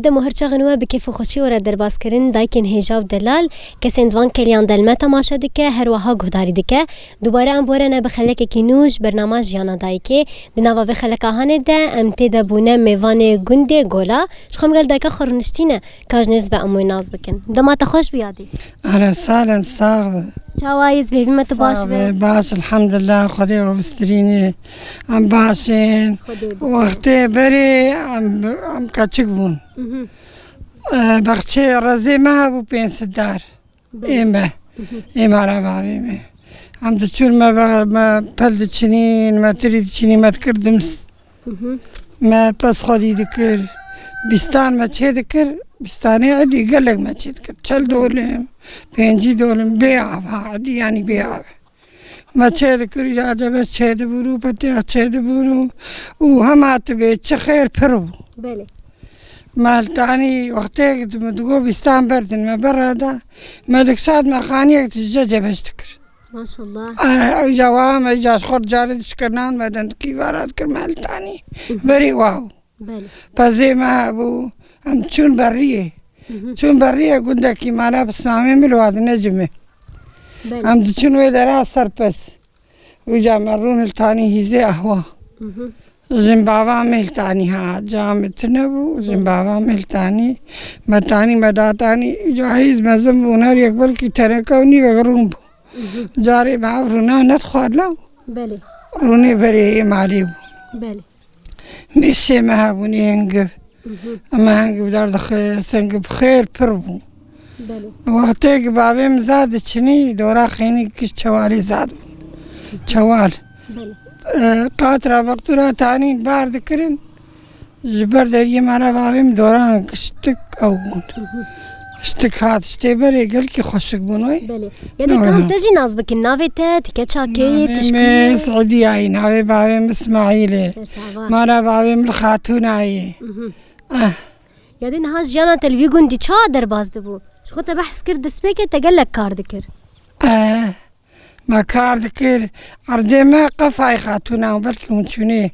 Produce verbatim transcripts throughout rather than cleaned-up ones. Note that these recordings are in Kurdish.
Demo her çaxin we bi kêf û xweşî were derbazkirin, dayikên hêja û delal, kesên di van keliyan de li me temaşe dike, her wiha guhdarî dike. Dubare em bi we re ne bi xelekekî nû ji bernama Jiyana Dayikê. Di nava vê xeleka hanê de em tê de bûne mêvanê gundê Gola. Ji xwe em gel dayika xwe rûniştîne, ka ji nêz ve em wê nas bikin. Dema te xweş bi yadî. Ehlen sahlen, sax be. Çawa yî, bi hêvî me tu baş be. Sax be, baş, elhamdulillah, Xwedê we bistirînê. Em baş in. Xwedê bi. Wextê berê em, em keçik bûn. Mhm. E, bexçeyê rezê me hebû pênc sed dar. Belê. Ê me. Mhm. Ê me re bavê me. Em diçûn me be-, me pel diçinîn, me tirî diçinîn, me dikir dims. Mhm. Me pez xwedî dikir. Bîstan me çê dikir. Bîstanê êdî gelek me çê dikir. Çel dolim, pêncî dolim, bê ava, êdî yanî bê ava. Me çê dikir, îca cebes çê dibûn û petêx çê dibûn û, û hema tu bê çi xêr pir bû. Belê. Me li tanî wextêk di-, min digot bîstan berdin, me berra da, me dikşand me xaniyek tije cebes dikir. Maşallah. Eh, îca wa me îca ji xwe carê dişkirnan, me dendikî vara dikir, me li tanî. Mhm. Berî wa bû. Belê. Pezê me hebû, em çûn beriyê. Mhm. Çûn beriyê gundekî mala pismamê min li wa di Necimê. Belê. Em diçûn wê dera ser pez. Wîca me rûn li tanî hîzê ehwa. Mhm. Jin bava me li tanî ha, ca me tune bû, jin bava me li tanî, me tanî, me da tanî, ca hîz mezin bûn, her yek belkî teneke û nîvek rûn bû. Mhm. Carê me ev rûna nedixwar law. Belê. Rûnê berê ê malê bû. Belê. Mêşê me hebûn ê hingiv. Mhm. Em hingiv derdixist, hingiv xêr pir bû. Belê. Wextê ku bavê min zad diçinî, dora xênî giş çewalê zad bûn. Çewal. Belê. E, qatra bextura tanîn bar dikirin. Ji ber deriyê me re bavê min doran giştik ew bûn. Mhm. Giştik hat, ji tê berê gelkî xweşik bûn wê. Belê. Ya dê, tamam, te jî nas bikin. Navê te, ti keça kê yê, ti ji kû yê? Navê me Seîdiyayî, navê bavê min Îsmaîlê. Serçava. Mala bavê min li Xatûnayê. Mhm. Eh. Ya dê niha jiyana te li wî gundî çawa derbas dibû? Ji xwe te behs kir, destpêkê te gelek kar dikir. Eh. Me kar dikir, erdê me qefayê xatûna û belkî hûn çûnê.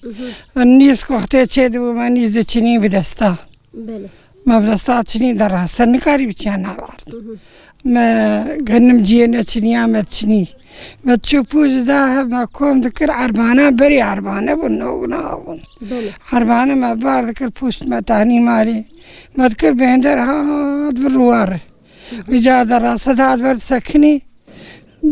Mhm. Nîsk wextê çê dibû, me nîsk diçinî bi desta. Belê. Me bi desta çinî derra, ser nikarî biçiya nav erd. Mhm. Me genim ciyê neçiniya me çinî. Me çû pûz da hev me kom dikir, erbana berî erbane bûn, nogna bûn. Belê. Erbane me bar dikir pûşt me tanî malê. Me dikir bênder hat vir rûwar. Mhm. Îca derra sed hat ber sekinî.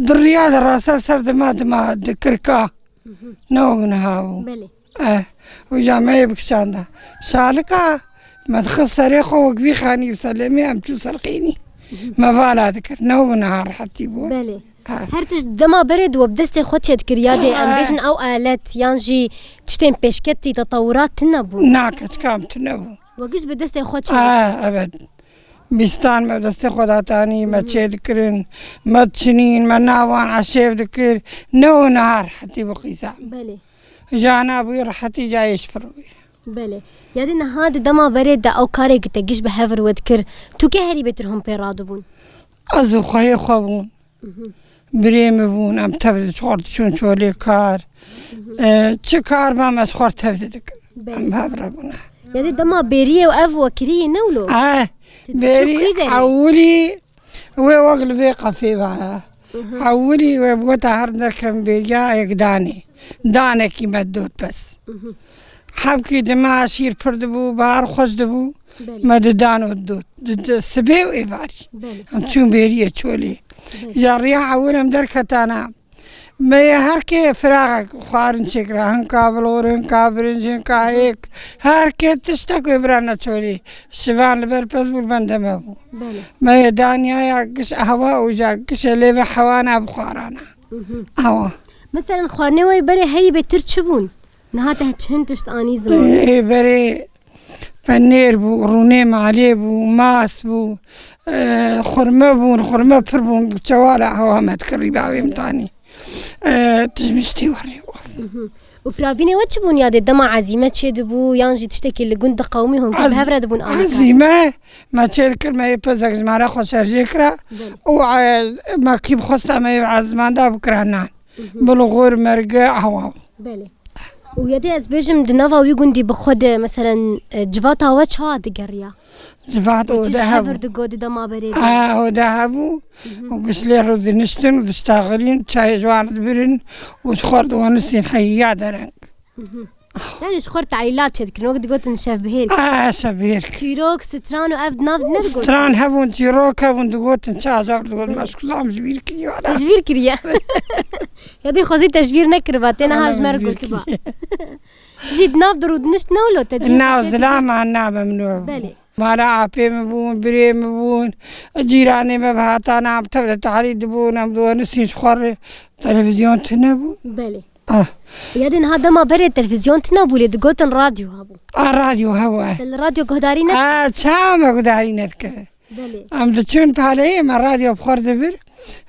Diriya de rasa ser dima dima dikir ka. Mhm. Ne wek niha bû. Belê. Eh, wîca me yê bikişanda. Şalika, me dixist serê xwe wek vî xanî û selemê em çû ser xênî. Mhm. Me vala dikir. Ne wek niha rehetî bû. Belê. Eh. Her tişt dema berê di we bi destê xwe çê dikir, ya dê em, eh, bêjin ew alet, yan jî tiştên pêşketî, tetewurat tune bû. Na, keçika em tune bû. We giş bi destê xwe çê dikir. Eh, evet. Bîstan me destê xwe datanî, me, hı hı, çê dikirin, me diçinîn, me navan eşêv dikir. Ne û niha rehetî bû qîza. Belê. Ja nabûyî rehetî, ja yê ji pir bûyî. Belê. Ya dê niha di dema berê de ew karê ki te giş bi hev re we dikir, tu kê herî bêtir hûn pê radibûn? Ez û xweyê xwe bûn. Mhm. Birê min bûn, em tev di çor diçûn çolê kar. Mhm. E, çi kar be, me ji xwe tev didikin. Belê. Em hev re bûne. Ya dê dema bêriyê û ev we kirî ne wilo? Eh, tu, tu bêrî çû kî derê? Ewilî wê wek li vê qefê ve. Mhm. Ewilî wê bi gota her derkevin bêriya yek danê. Danekî me dot bes. Mhm. Hebkî dima şîr pir dibû, bahar xweş dibû. Belê. Me didan û dot. Di, di, sibê û êvarî. Belê. Em çûn bêriyê çolê. Belê. Ja riya ewil em derketana. Me yê her kê firaxek xwarin çêkira. Hinka bilor, hinka birinc, hinka hêk. Her kê tiştek wê birana çolê. Şivan li ber pez bû, li bende me bû. Belê. Me yê daniya ya giş ehwa û ja gişê lê ve hewana bixwarana. Mhm. Awa. Meselen xwarinê we berê herî bêtir çi bûn? Niha te çend tişt anî ziman? Ê, berê penêr bû, rûnê malê bû, mas bû, e, xurme bûn, xurme pir bûn, çewala hewa me dikir rî bavê min tanî. E, tijmiştî werê. Mhm. Û firavînê we çi bûn ya dê dema ezîme çê dibû, yan jî tiştekî li gund diqewimî hûn giş bi hev re dibûn alîkar? Ezîme me çê dikir, me yê pezek ji mala xwe şerjê kira. Belê. Û, e, me kî bixwesta me yê ezimanda bikira nan. Mhm. Bilxor, merge, awa. Belê. Û ya dê ez bêjim, di nava wî gundî bi xwe de, meselen, e, civata we çawa digeriya? Civat û çi ode ji hev hebû. Hevir digot di dema berê de? A, ode hebû. Û gişlê rû diniştin û diştaxirîn, çayê ji wan dibirin û ji xwe diwanistîn heya dereng. Yani ji xwe teîlat çêdikirin, wek digotin şevbihêr. A, şevbihêr. Çîrok, stran û ev di nav nedigotin. Stran hebûn, çîrok hebûn, digotin çajar digotin, ez kuzam ji bîr kiriye. Te ji bîr kiriye. Ya dê xwezî te ji bîr nekiriba, tê niha ji me re gotiba. Jî di nav dirûdinişt ne wilo te cî. Nav zilama nabe min we. Belê. Mala apê min bûn, birê min bûn, cîranê me bi hatan em tev de tahlî dibûn, em diwanistîn ji xwe re televîzyon tune bû. Belê. Ah. Ya dê niha dema berê televîzyon tune bû, lê digotin radyo hebû. A, radyo hebû, eh. Te li radyo guhdarî ne? A, çawa me guhdarî nedikir? Belê. Em diçûn paleyê me radyo bi xwe dibir.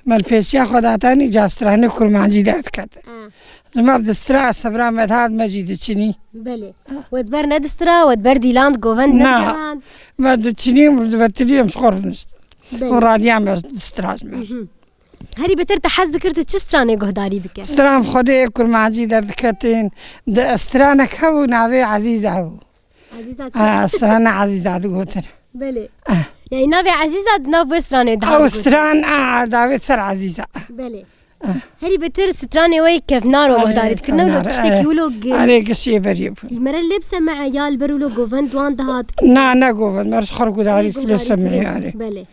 Me li pêşiya xwe datanî ca stranê kurmancî derdiketin. Ha. Ji me re distira sebra me dihat me jî diçinî. Belê. We di ber nedistira, we di ber dîlan di govend nedigerand? Me diçinî û dibetilî em ji xwe re diniştin. Belê. Û radiya me distira ji me re. Mhm. Herî bêtir te hez dikir tu çi stranê guhdarî bike? Stran Xwedê kurmancî derdiketin. Di stranek hebû navê Ezîze hebû. Ezîza çi? A, strana Ezîza digotin. Belê. Ah. Yani navê Ezîza di nav wê stranê de Ew digotin. Stran, a, davêt ser Ezîza. Belê. Ah. Herî bêtir stranê wê kevnar û guhdarî dikirine wilo tiştekî wilo gi-, Erê gişê berî bû. Li me re lê bi seme ya li ber wilo govend wan dihat. Na, ne govend, me ji xwe re guhdarî kule seme, erê. Belê.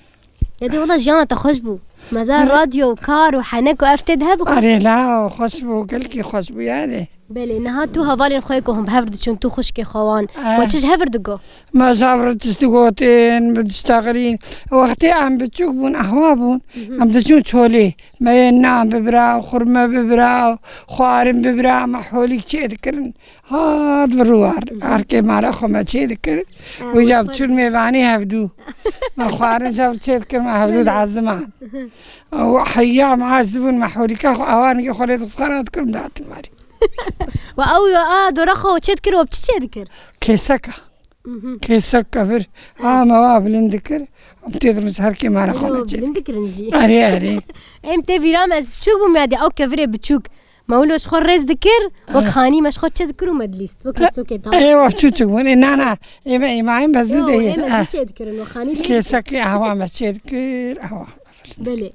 Ya dê wela jiyana te xweş bû. Mezar radyo û kar û henek û ev tê de hebû xweş. Erê la, xweş bû, gelkî xweş bû yani. Belê, niha tu hevalên xwe ku hûn bi hev re diçûn, tu xwişkê xwe wan, we çi ji hev re digo? Me ji hev re tişt digotin, bi diştexirîn. Wextê em biçûk bûn, ehwa bûn. Em diçûn çolê. Me yê nan bibira, xurme bibira, xwarin bibira, me holîk çê dikirin. Hat vir û war. Her kê mala xwe me çê dikir. Wî ya çûn mêvanî hevdû. Me xwarin ji hev çê dikir, me hevdû diheziman. Û heya me aciz bûn, me holîka xwe, awanekê xwe lê dixist xera dikir, em dihatin warî. Wa ew ya a dora xwe çê dikir, we bi çi çê dikir? Kêseka. Kêsek kevir. Ha me wa bilind dikir. Em tê dirin ji her kê mala xwe me çê. Bilind dikirin jî. Erê, erê. Em tê vîra me, ez biçûk bûm ya dê ew kevirê biçûk. Me wilo ji xwe rêz dikir, wek xanî me ji xwe çê dikir û me dilîst. Wek lîstokê tam. Ê, wek çûçik bûn. Ê, na, na. Ê, me, ê, mayî me zû de. Ê, me zû çê dikirin, wek xanî dilîst. Kêsekê ehwa me çê dikir, ehwa. Belê.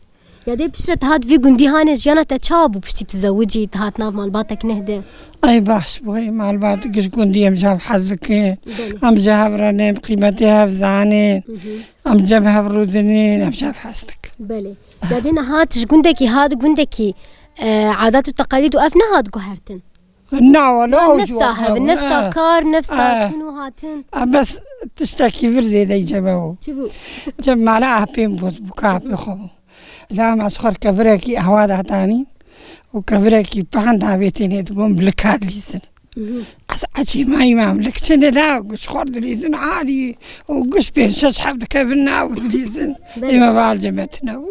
Ya dê piştre tu hat vî gundî hanê, jiyana te çawa bû piştî tu zewicî, tu hat nav malbatek neh de? Ay baş bû, ey malbat giş gundî em ji hev hez dikin. Belê. Em ji hev re nêm qîmetê hev zanên. Em cem hev rûdinên, em ji hev hez dikin. Belê. Ya dê niha tu ji gundekî hat gundekî, e, adat û teqalîd û ev nehat guhertin? Na, wala. Ya ew nefsa jî hev, wala, nefsa eh, kar, nefsa eh, çûn û hatin. Eh, bes tiştekî vir zêde cem ew. Çi bû? Cem mala apê bû, bûka apê xwe bû. La me ji xwe re kevirekî ehwa datanîn û kevirekî pehn davêtê nê digon bi lika dilîzin. Ez ecî mayî me em lik çi ne la, ji xwe re dilîzin adî û giş pênc şeş heb dikevin nav û dilîzin. Belê. Ê me val cem me tune bû.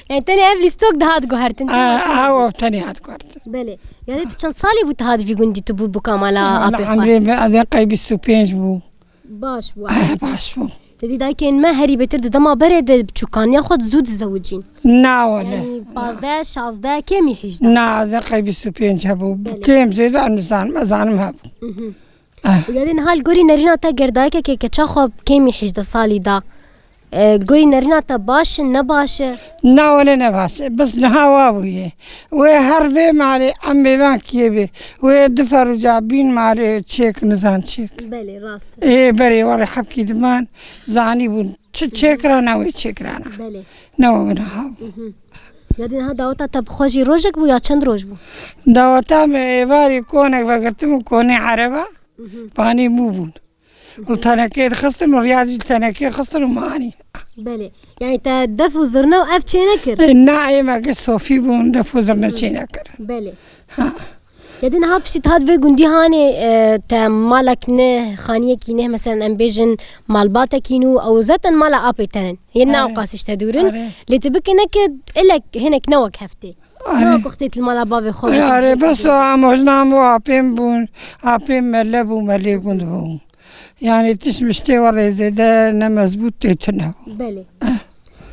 Yani tenê ev lîstok dihat guhertin, çima? A, a, ew tenê hat guhertin. Belê. Yani tu çend salî bû tu hat vî gundî tu bû bûka mala apê xwe? Emrê me, ez ê qey bîst û pênc bû. Baş bû. Eh, baş bû. Te dî dayikên me herî bêtir di dema berê de biçûkaniya xwe zû dizewicîn. Na wele. Yani pazdeh, şazdeh, kêmî hîjdeh. Na, ez ê qey bîst û pênc hebû. Belê. Kêm zêde em nizanim, ez zanim hebû. Mhm. Eh. Û ya dê niha li gorî nerîna te ger dayikekê keça xwe kêmî hîjdeh salî da, e, li gorî nerîna te baş in, ne baş e? Na wele ne baş e. Bes niha wa bûye. Wê her vê malê em mêvan kê bê. Wê du ferûca bîn malê çêk nizan çêk. Belê, rast e. Ê berê warê hepkî diman zanî bûn. Çi çêkirana wê çêkirana. Belê. Ne wek niha bû. Mhm. Ya dê niha daweta te bi xwe jî rojek bû ya çend roj bû? Daweta me êvarî konek vegirtim û konê ereba. Mhm. Panî mû bûn. Û tenekê dixistin û riya jî tenekê xistin û manî. Belê. Yani te def û zirne û ev çê nekir? E, na, ê me giş sofî bûn, def û zirne çê nekir. Belê. Ha. Ya dê niha piştî tu hat vê gundî hanê, e, te malek ne, xaniyekî ne, meselen em bêjin malbatekî nû, ew zaten mala apê te ne. Yê ne ewqas ji te dûr in. Are. Lê tu bikî neke ilek hinek ne wek heftê. Are. Ne wek wextê tu li mala bavê xwe bû. Are, bes o amojna min û apêm bûn. Apêm mele bû, melê gund bû. Yani tişt miştê we rê zêde ne mezbût tê tune bû. Belê. Eh.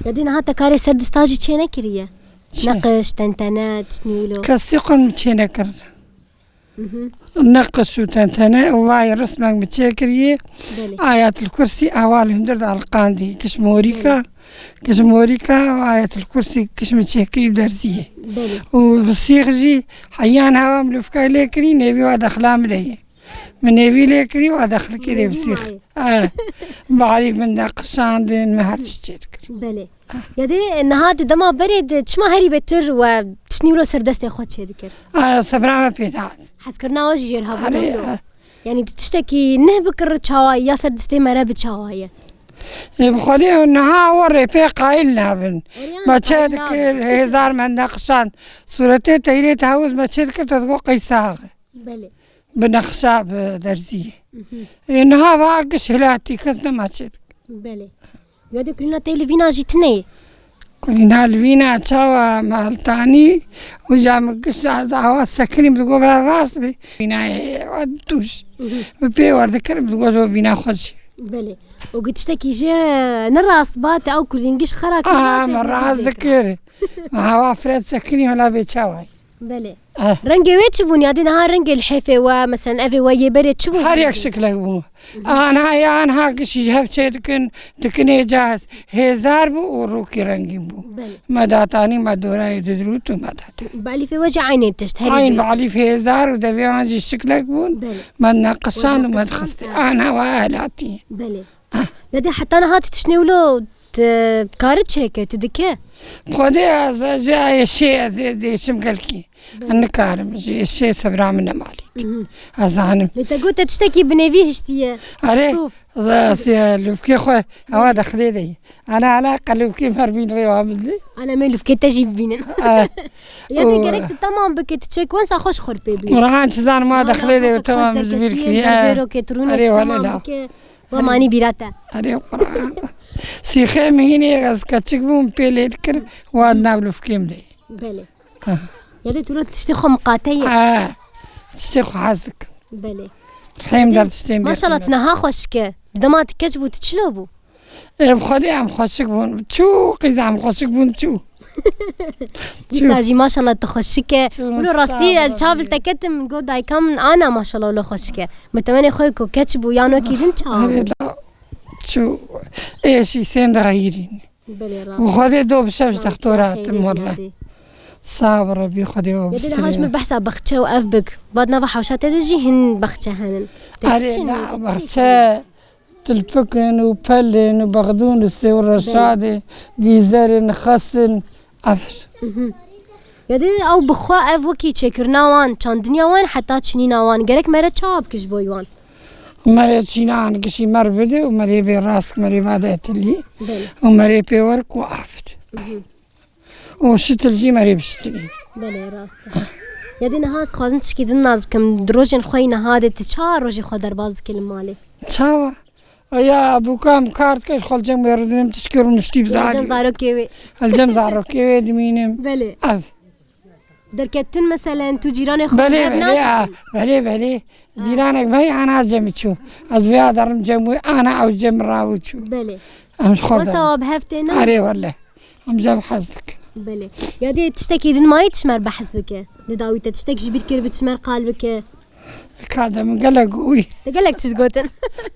Ya dê niha te karê ser dista jî çê nekiriye? Çi? Neqiş, tentene, tiştnî wilo. Kestî qund min çê nekir. Mhm. Neqş û tentene û vayê rismek min çêkiriye. Belê. Ayatul Kursî, ehwal hundir de elqandî. Giş morîka, giş morîka û Ayatul Kursî giş min çêkirî bi derziyê. Belê. Û bi sîx jî heyan hewa min lufka lê kirî, nêvî wa dexla min de ye. Min nêvî lê kirî, wa dexlikê de bi sîx. Nêvî mayê. Eh, bi alîf min neqişandin, min her tişt çê dikir. Belê. Ya dê niha di dema berê de çima herî bêtir we tiştî wilo ser destê xwe çê dikir? Aya sebra me pê dihat. Hezkirina we jî jêr hebû Erê, nabû. Eh. Yani tu tiştekî neh bikir çawa ya ser destê me re bi çawa ye? Ê, bi xwedê niha we rê pê qayil nabin. Erê, yani Me çê qayil dikir, nabin. Hêzar me neqişand. Sûretê teyrê tewz me çê dikir, te digot qeysaxi. Belê. Bi nexşa, bi derziyê. Mhm. Ê, niha va giş hilatî kes nema çê dik. Belê. Ya de kulîna tê li vîna jî tune ye? Kulîna li vîna çawa me hiltanî, uca min giş da, da awa sekinî min digot bera rast bê. Vînayê wa tûş. Mhm. Min pê werdikir, min digot o vîna xwe jî. Belê. Û gi tiştekî jê ne rast ba, te ew kulîn giş xera kir, Aha, te min rast dikir. Min hewa fred sekinî, hela bê çawa ye. Belê. Eh. Rengê wê çi bûn? Ya dî niha rengê lihêfê we, meselen, evê we yê berê çi bûn? Her yek şiklek bû. Mhm. Anha ya anha giş ji hev çê dikin, dikinê caz. Hêzar bû û rûkî rengîn bû. Belê. Me datanî, me dorayê didirût û me date. Bi elîfê we jî eynê tişt, herî Eyn bê. Bi elîf hêzar û devê wan jî şiklek bûn. Belê. Me neqişand û me dixistê. Anha wa elatî. Belê. Ya dê heta niha tu tiştê wilo tu kari çêke, tu dike? Xwedê ez, ez jê êşê dê, dêşim gelkî. Belê. Ez nikarim, jê êşê sebra min nemalî. Mhm. Ez zanim. Lê te got te tiştekî bi nêvî hiştiye. Erê, Sûf. Za siya lufkê xwe, ewa dexilê de ye. Ana, ana, qe lufkê mer bîn rê wa min dê. Ana me lufkê te jî bibînin. Eh. Ya dê O- gerek tu tamam bike, tu çêk wensa xweş xwe pê bî. Qur'an çi zanim wa dexilê de, tamam, ji bîr kiriye. Erê, wele tamam la. Bike. Wa manî bîra te. Erê, Qur'an. Sîxê min hînê ez keçik bûm, pê lê dikir, wa di nav lufkê min de. Belê. Ha. Ya dê tu lo tiştê xwe miqate ye. Ha. Tiştê xwe hez dikim. Belê. Rihê min der tiştê min Maşallah, tu niha xweşik e. Di dema tu keç bû, tu çilo bû? Ê, bi Xwedê em xweşik bûn. Çû, qîza em xweşik bûn, çû. Dîsa jî maşallah tu xweşik e. Çû, Wilo rastî sağ ol, el çav li te ketim, min got dayika min ana maşallah wilo xweşik e. Min temenê xwe ku keç bû yan wekî din çawa bû? Erê la, çû, êşî sên dixeyirîn. Belê, rast. Bi Xwedê do bi şev ji dextora hatim, wele. Sağ ol Rebî, Xwedê o bistire. Ya dê niha ji min behsa baxçe û ev bik. Vat nava hewşa te de jî hin baxçe henin. Te çi çînin? Erê la, baxçe, Tilpikin û pelin û bexdûn û sêw reşadê, gîzerin, xesin, ev. Mhm. Ya dê ew bi xwe ev wekî çêkirina wan, çandiniya wan heta çinîna wan. Gerek mere çawa bike ji bo wan? Merê çînan gişî mer bide û merê bê rast, merê vade tilî. Belê. Û merê pê wer ku ev bide. Mhm. Û şitil jî merê biştilî. Belê, rast e. Ya dê niha ez dixwazim tişkî din nas bikim. Di rojên xwe yî niha de tu çawa rojê xwe derbas dikî li malê? Çawa? Ya bûka em kar dike, ji xwe li cem wê rûdinim, tişkî rûniştî bi zarî. Li cem zarokê wê. Li cem zarokê wê dimînim. Belê. Ev. Derketin meselen tu cîranê xwe Belê, hev belê, nakin? a, belê, belê. Ha. Cîranek me ana cem çû. Ez vêya derim cem wê, ana ew cem rawû çû. Belê. Em ji xwe Wesa derin. Wa bi hev tê ne? Erê wele. Em ji hev hez dikin. Belê. Ya dê tiştekî din mayî tişmer behs bike? Di dawî te tiştek ji bîr kir bi tişmer qal bike? Ka de min gelek wî. Te gelek çiz gotin.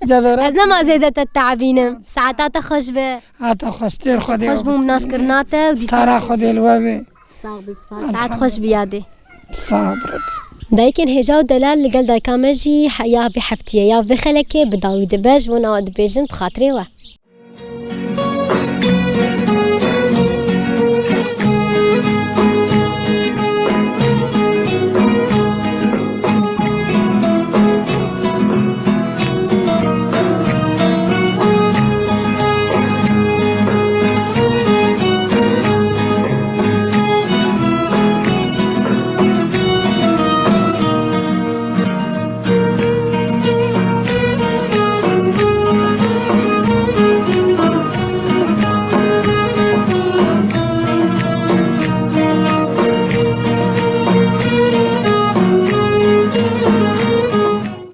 Cevera. Ez nema zêde te teavînim. Saeta te xweş be. Hata xweştir Xwedê Xweş bûm naskirina te û dîtî Stara Xwedê li we be. Sax be, spas. Saet xweş bi yadê. Sax be. Dayikên hêja û delal li gel dayika me jî he-, ya vê heftiyê, ya vê xelekê bi dawî dibe, ji bo nawa dibêjin bi xatirê we.